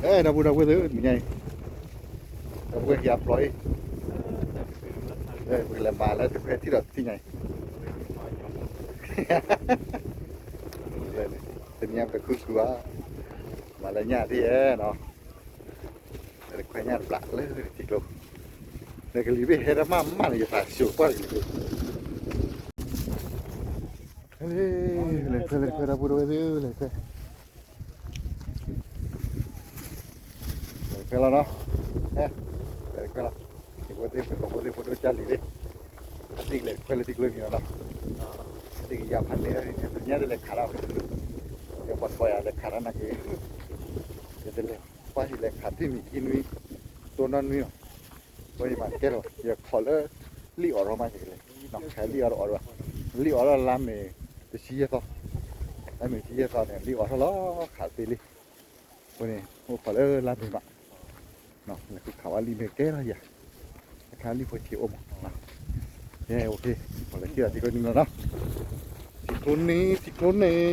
အဲ ဒီပုၢ်ဒီဝဲၢ်သ့ၣ်ဧၢ တနံၤညါအံၤ ဒီပုၢ်ဝဲၢ်ခံဂၤဖျိအံၤ ပကလဲၤမၤလၢတခွဲထံၣ်ဒီးတထံၣ်ညါအံၤ တနံၤညါပတခုခုဘၣ် မၤလၢညၣ်သ့ၣ်ဧဲနီၤ တခွဲညၣ်တပျၢ်လၢထံကျိ လၢကလံၤဘ့ၣ်ဟဲတၢ်မးမးန့ၣ် ယသးဆူၣ်ကွၢ်ကလံၤဘ့ၣ် လဲၤခွဲလဲၤခွဲဒီပုၢ်ဒီဝဲၢ်သ့ၣ်ဧၢ လဲၤခွဲ လဲၤခွဲလီၤနီၤ ဟဲ လဲၤခွဲလီၤ ယဖိသ့ၣ် ဖိဒိၣ်ဖိဒိၣ်ကၢ်လံၤသ့ၣ် အသ့ၣ်ကလဲၤခွဲလၢထံကျိန့ၣ်လီၤ အသ့ၣ်ကယါဖးန့ၢ်လၢန့ၣ် တနံၤညါတလဲၤခးတၢ် ယပှၤထီယၤလဲၤခးတၢ်နာ်က့ၤ ယတလဲၤ ပှၤဟံၣ်လဲၤခးတ့ၢ်မံၤခံနွံ တိၢ်နီၣ်နွံအီၤ ပှၤယမၤကဲလီၤ ယခီလၢ လံၣ်အီၣ်ထီၣ်မးယကလဲၤ ခးလံၣ်အီၣ်ထီၣ်အီၣ်ဒီး လံၣ်အီၣ်ထီၣ်လါမ့ၤ တဆံယဲၢ်သီ လါမ့ၤတဆံယဲၢ်သီန့ၣ် လံၣ်အီၣ်ထီၣ်လီၤ ခးသ့လံ အဃိန့ၣ် အိၣ်ခိးလၢလါမ့ၤဘၣ် လဲၤဃုခးဝဲလံာ်မ့ၢ်ကဲလီၤယၤ အခါလံာ်ဖိဆံးအိၣ်မး ယဲ အိၣ်ခ့ ပလဲၤထံၣ်ဒီးထံကျိနံၤလီၤနီၤ ထံကျိနံၤ ထံကျိနံၤ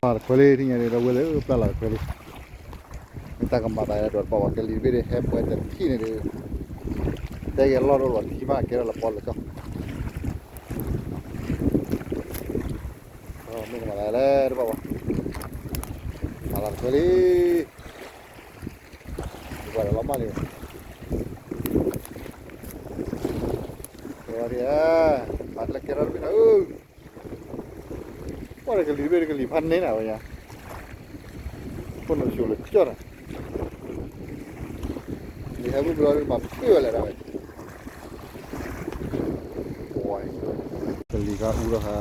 တခွဲလံ ထံၣ်ညါဒီးဝဲလၢပျၢ်လီၤတခွဲလံ မ့ၢ်တၢ်ကမၤသးဒီးတဘၣ်ဝဲကဲလံာ်တဘ့ၣ်ဒီး ဟဲပှဲၤတထံၣ်န့ၣ်ဒီး တဲက့ၤလီၢ်ဒိၣ်လီၤထံမးကဲထီၣ်လၢပီလၢကၠီ မ့ၢ်ကမၤသးလၢတဘၣ်ဝဲ မၤလီၤတခွဲလံ ပှၤဒီးလီၤမၢ်လံ ဝဲဒၣ် မၤတၢ်လၢကဲထီၣ်တဘ့ၣ်နၤဧၢ ပှၤဒီးကလံၤတဘ့ၣ်ဒီးကလံၤဖးန့ၢ်နၤဝဲညါ ခိၣ်နူာ်ဆိးလၢကၠီၣ်နၤ လံာ်ဟဲမုၢ်ဘျီမၤပှ့ၤဝဲလဲၣ်ဒၣ်ဝဲ ကလံၤခါအူဒီးဟး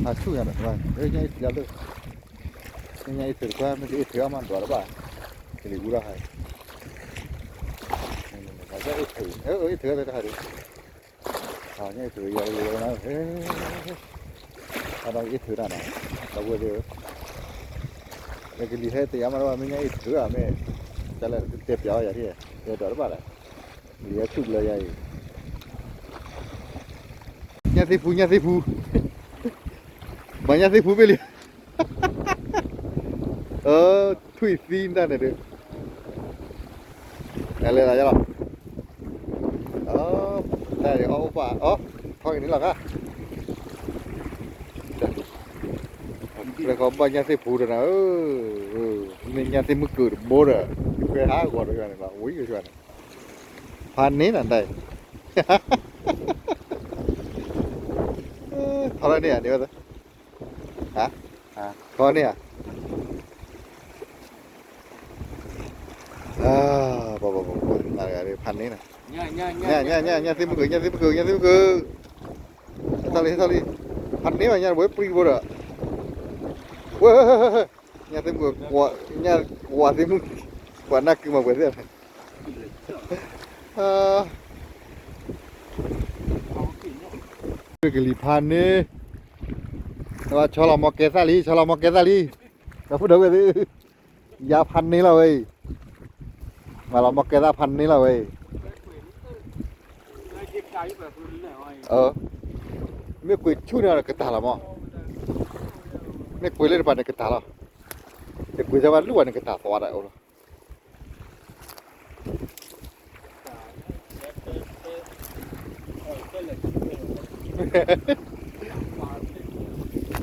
ဟးဆူၣ်ညါဒီး ညၣ်အ့ၣ်ထုးလၢ ညၣ်အ့ၣ်ထုးတခွါ မ့ၢ်ကအ့ၣ်ထုးအါမးဒွးတဘၣ် ကလံၤအူဒီးဟး ညၣ်အ့ၣ်ထုး အ့ၣ်ထုးတဟးဒံး ညၣ်အ့ၣ်ထုးယၤလၢလၢနၤ အဒီးအ့ၣ်ထုးတၢ်နီၤ ဒီပုၢ်ဝဲၢ်သ့ၣ်ဧၢ လၢကလံၤဟဲတယါမးတဘၣ် မ့ၢ်ညၣ်အ့ၣ်ထုးဧါ မ့ၢ် ကလဲၣ်တဲပျးအီၤယၤထံၣ် ယဒွးတဘၣ်လဲၣ် ကလံၤဟဲဆူၣ်ဘျီယၤအံၤ ညၣ်သ့ၣ်ဖူ ညၣ်သ့ၣ်ဖူ မၤညၣ်သ့ၣ်ဖူဘ့ၣ်လံ ထွံၣ်သံတၢ်န့ၣ်ဒီး လဲၤလီၤယလီၤ တၢ်အီၣ်အိၣ်ပာ်အီၣ် ထီၣ်က့ၤန့ၣ်လီၤခါ လၢခီဘၣ်ညၣ်သ့ၣ်ဖူဒီးနၤဧၢ မ့ၢ်ညၣ်သ့ၣ်မုၢ်ကုာ်တဘိဒီး ယခွဲဟးဂီၤဒီးယွၤန့ၣ်လီၤ ဝံယွၤန့ၣ် ဖးန့ၢ်နၤဒၣ်အံၤ ထီၣ်လၢန့ၣ်ဧါ န့ၣ်ဝဲ ဟါ ထီၣ်န့ၣ်ဧါ ဖးန့ၢ်နၤ ညၣ်သ့ၣ်မုၢ်ကုာ် ညၣ်သ့ၣ်မုၢ်ကုာ် ညၣ်သ့ၣ်မုၢ်ကုာ် ထီၣ်လံ ထီၣ်လံ ဖးန့ၢ်ဘၣ်ညၣ်တဘိ ပှံၢ်ဘိဒီး ဝဲ ညၣ်သ့ၣ်မုၢ်ကုာ် ကွၢ်သ့ၣ်မုၢ် ကွၢ်နၢ်ကုမၤပှဲၤသ့ၣ် ကလံၤဖးန့ၢ် ဆီလီၤမီကဲသၣ်လံ ဆီလီၤမီကဲသၣ်လံ ဒီပုၢ်ဒီဝဲၢ်သ့ၣ် ယၤဖးန့ၢ်လီၤဝဲအံၤ မၤလီၤမီကဲသၣ်ဖးန့ၢ်လီၤဝဲအံၤ မ့ၢ်ကွံာ်ဆူၣ်န့ၣ်ဒီးကတၢ်လီၤမး မ့ၢ်ကွံာ်လၢတပၤန့ၣ်ကတၢ်လီၤ တကွံာ်တၢ်ဘၣ်လူၢ်ဝဲန့ၣ်ကတၢ်သီဒၣ်အိၣ်လီၤ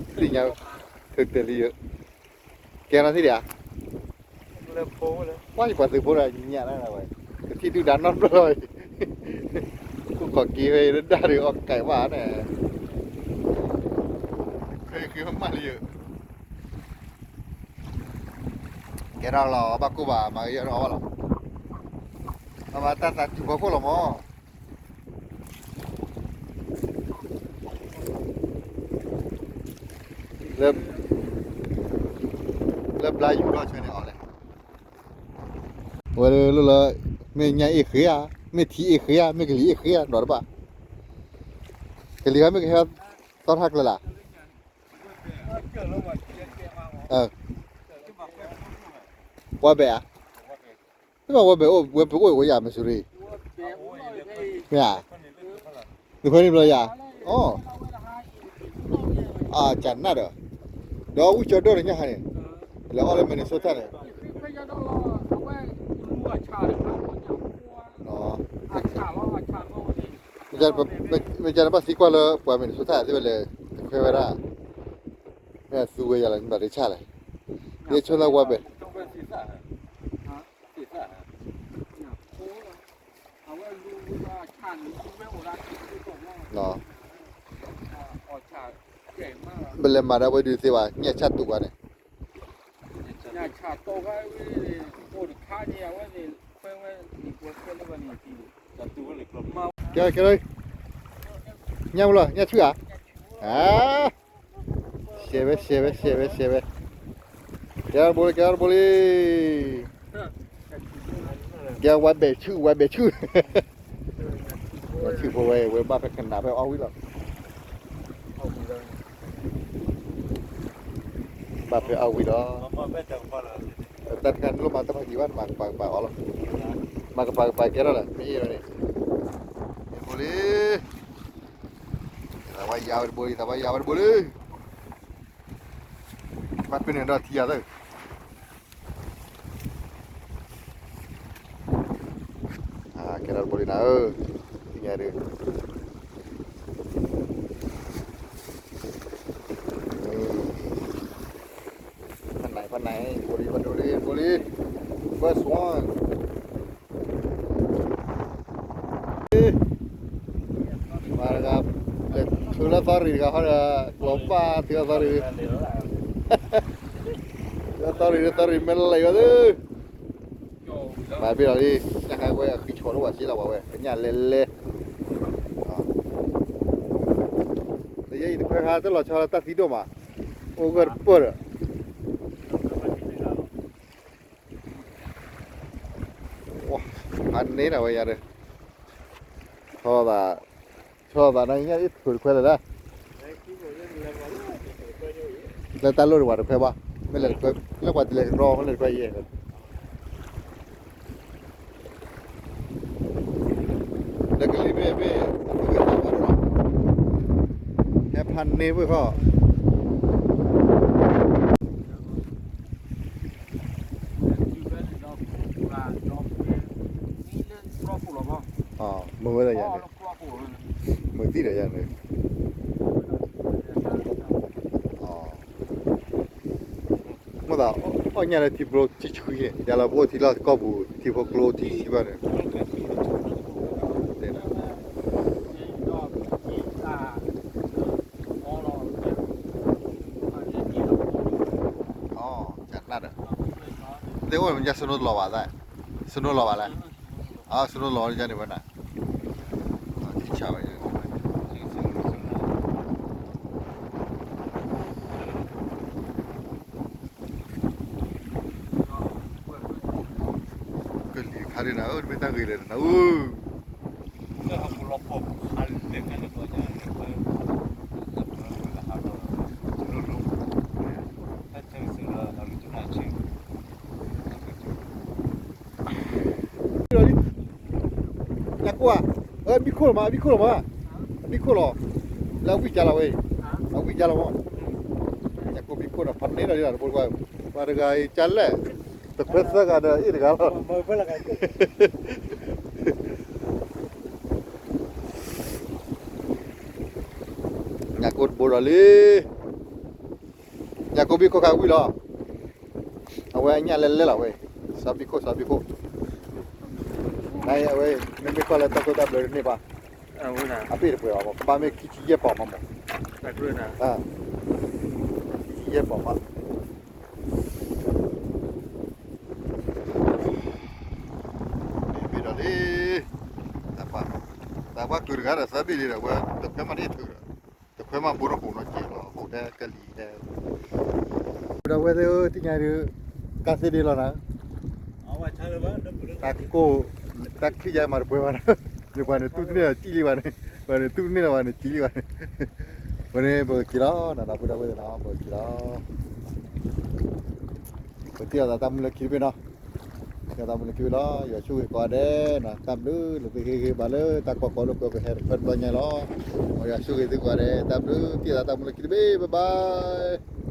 သ့ၣ်ညါ ထုးတဲလံယိၤ ကဲနီၤသ့ၣ်ဒံးဧါ ပှၤယပှၤသုးဖိဒီးညၣ်လၢဝဲ ကထံၣ်ဒုၣ်ဒါနီတဘျီလီၤ အိၣ်ခိးက့ၤဝဲဒၣ်ဒီးအီၣ်ကဲဘၣ်န့ၣ် ဖဲဃ့မးလံယိၤ ကဲထီၣ်လီၤ ဘၣ်ကိၢ်ဘၣ် မၤကယီၤနီၤဘၣ်လီၤ အမၤတၢ်သးစူၤဖီခိၣ်လီၤမး လၢ လၢဘျါယူၤထီၣ်ဆၢန့ၣ်အီၤလဲၣ် ဝဲလၢလၢ မ့ၢ်ညၣ်အ့ၣ်ဃ့ဧါ မ့ၢ်ထံအ့ၣ်ဃ့ဧါ မ့ၢ်ကလံၤအ့ၣ်ဃ့ဧါ ဒွးတဘၣ် ကလံၤဟဲမ့ၢ်ကဟဲသီထါကျၢၤလၢ် ဝဲဘဲဧါ မ့ၢ်ဝဲဘဲအိၣ် ဝဲပအိၣ်ဝဲယၤ Missouri မ့ၢ်ဧါ နခွဲန့ၣ်ဘျီယၤ အိ အကနၣ်ဒီး ဒီးဝံၢ်ကၠီဒိၣ်တညၣ်ဟါန့ၣ် လဲၤအီၣ်လၢ Minnesota န့ၣ် ဝဲ မ့ၢ်ကနဘၣ်သံကွၢ်လၢပှၤမ့ၢ်တဆိထၣ်သ့ဝဲလဲၣ်, တခွဲဝဲဒၣ်, မ့ၢ်အသူဝဲယၤလီၤ နဘၣ်တဆၣ်လဲၣ်, ယဆိသးဝဲဘဲၣ်, ပလဲၤမၤဒၣ်ဝဲဒုးသ့ဘၣ် ညၣ်ဆၣ်တူာ်ဂၤန့ၣ် ကဲ, ကဲ, ညၣ်မလီၤ ညၣ်ဆူၣ်ဧါ, ရှဲဝဲ ရှဲဝဲ ရှဲဝဲ ရှဲဝဲ, ကဲထီၣ်တဘိလံ ကဲထီၣ်တဘိလံ, ကဲဝဲဘဲၣ်ဆူၣ် ဝဲဘဲၣ်ဆူၣ်, ဝဲဆူၣ်ဖိဝဲ ဝဲဘၣ်ဖဲကနၣ်ဖဲအီၣ်ဝံၤလီၤ. ဘၣ်ဖဲအီၣ်ဝံၤလီၤ. တၢ်တခါန့ၣ်လိၣ်မၤတၢ်ဖးယံၤဘၣ် မၤကပၤကပၤအီၤလီၤ. မၤကပၤကပၤကဲထီၣ်လၢ မ့ၢ်အ့ၣ်လီၤန့ၣ်, ဘိလံ, သးဝါယၤဝဲတဘိလံ သးဝါယၤဝဲတဘိလံ, ဘၣ်ပ့ၤန့ၣ်ဒီးထံယၤသၢ ကဲထီၣ်တဘိလံနၤဧၢ, သ့ၣ်ညါဒုး, ဖးနံၤ ဖးနံၤ ဘိလံ ဘိလံ ဘိလံ, first one. မၤတဂၤ, လဲၤထုးလၢသီရံၣ်တဂၤဟီဒီး ကျိၤဘၣ်ထုးလၢသီရံၣ်, လၢသီရံၣ် လၢသီရံၣ်မ့ၢ်လံဝဲသ့ၣ်, မၤဘ့ၣ်လီၤလံ, ညၣ်ခါဝဲအဃံဆီၣ်လၢဝဲစ့လီၤဝဲ ကညၣ်လဲၤလဲၤ, လၢယဲအံၤတခွဲခါတလီၤဆီလၢတၢ်သံဒိၣ်မး, အိၣ်ဂၢၢ်တပၢၢ်ဒီး ဖးန့ၢ်ဒၣ်ဝဲယၤဒီး, ထီၣ်သး, ထီၣ်သးန့ၣ်ညၣ်အ့ၣ်ထုးတခွဲလၢာ်ဒၣ်, လၢတၢ်လိၣ်တဝဲတခွဲဘၣ်, မ့ၢ်လဲၤတခွဲ, လၢပှၤတလဲၤကရီ မ့ၢ်လဲၤတခွဲယဲၢ်, လၢကလံၤမ့ၢ်မ့ၢ်, ဟဲဖးန့ၢ်ဝဲခီ မုာ်ဝဲဒၣ်ယၤန့ၣ်, မုာ်သံဒီးယၤန့ၣ်, မ့ၢ်သး, အီၣ်ညၣ်လၢထံဖျိဆံဆံ, ယၤလီၤပအိၣ်ထံလီၢ်ကီၢ်ပူၤ ထံဖိကျိထံဆံဘၣ်န့ၣ်, တဲနၤ ကနၣ်ဒီး, သ့ၣ်အိၣ်မ့ၢ်ညါ စနိလီၤဘၣ်သၣ်, စနိလီၤဘၣ်လဲၣ်, စနိလီၤန့ၣ်ဝဲနၤ, ထံဆါဝဲ, ကလံၤခါဒ်နၤဧၢ တမ့ၢ်တၢ်ဂ့ၤလၢနၤဧၢ ညၣ်ကိၢ်ဧါ, အဘံၣ်ခိၣ်လီၤမး, အဘံၣ်ခိၣ်လီၤမး, အဘံၣ်ခိၣ်လီၤ, လၢအဝံၣ်ကၢလီၤဝဲ, အဝံၣ်ကၢလီၤမး, ညၣ်ကိၢ်ဘံၣ်ခိၣ်ဒီး ဖးန့ၢ်ဒီးဒ်တဘိ, ပှၤတဂၤအံၤကၢလဲၣ်, တခွဲသၢဂၤဒီးအ့ၣ်တဂၤလီၤ. ညၣ်ကိၢ်တဘိဒီးလံ, ညၣ်ကိၢ်ဘံၣ်ခိၣ်ခါဝံၣ်လီၤ, အဝဲအညၣ်လဲၤလဲၤလီၤဝဲ, စီၤဘံၣ်ခိၣ် စီၤဘံၣ်ခိၣ်, နအဝဲ, မ့မ့ၢ်ကွၢ်လၢတၢ်ကိၢ်တၢ်ဘျၢတန့ၢ်ဘၣ်, အပ့ၢ်တပှဲၤဘၣ်မး ကဘၣ်မ့ၢ်ခံဆံယဲၢ်ပီၤမးမး, ခံဆံယဲၢ်ပီၤမး ဘ့ၣ်ဒီးလံ, တၢ်ပှၢ်ကုာ်တဂၤဒီးသၢဘ့ၣ်လံဒီး ဝဲတခွဲမးန့ၣ်ထုးဒီး, တခွဲမးဘိတဟူးနီၢ်က့ၤလီၤ ဟူးတဲကလံၤတဲ, ဒီးဝဲသ့ၣ်ဧၢ သ့ၣ်ညါဒုး, ကၢ်သ့ဒ်လီၤနၤ, တၢ်ကိၢ်, တၢ်ချံယါမၤတပှဲၤဘၣ်နၤ, ပှၤန့ၣ်တူၢ်တန့ၢ်ဒီးစံၣ်လံဘၣ်န့ၣ်, ပှၤန့ၣ်တူၢ်တန့ၢ်ဒီးပှၤန့ၣ်စံၣ်လံဘၣ်န့ၣ်, ဝဲန့ၣ်ပက့ၤလီၤ နဒီပုၢ်ဒီဝဲၢ်သ့ၣ်နီၤ ပက့ၤလီၤ, ပထံၣ်လိာ်သးတၢ်မုၢ်လၢခံတဘ့ၣ်နီၤ, ထံၣ်လိာ်သးတၢ်မုၢ်လၢခံတဘ့ၣ်လီၤ ယွၤဆိၣ်ဂ့ၤကိးဂၤဒဲးနီၤ, တၢ်ဘျုးလၢသုဟ့ၣ်ဂံၢ်ဘါလၢတၢ်ကွၢ်ကီလၢကွဲးပဟဲတခွဲတဘျီညါလီၤ, ယွၤဆိၣ်ဂ့ၤသုကိးဂၤဒဲး တၢ်ဘျုး ထံၣ်လိာ်သးတၢ်မုၢ်လၢခံတဘ့ၣ် bye bye.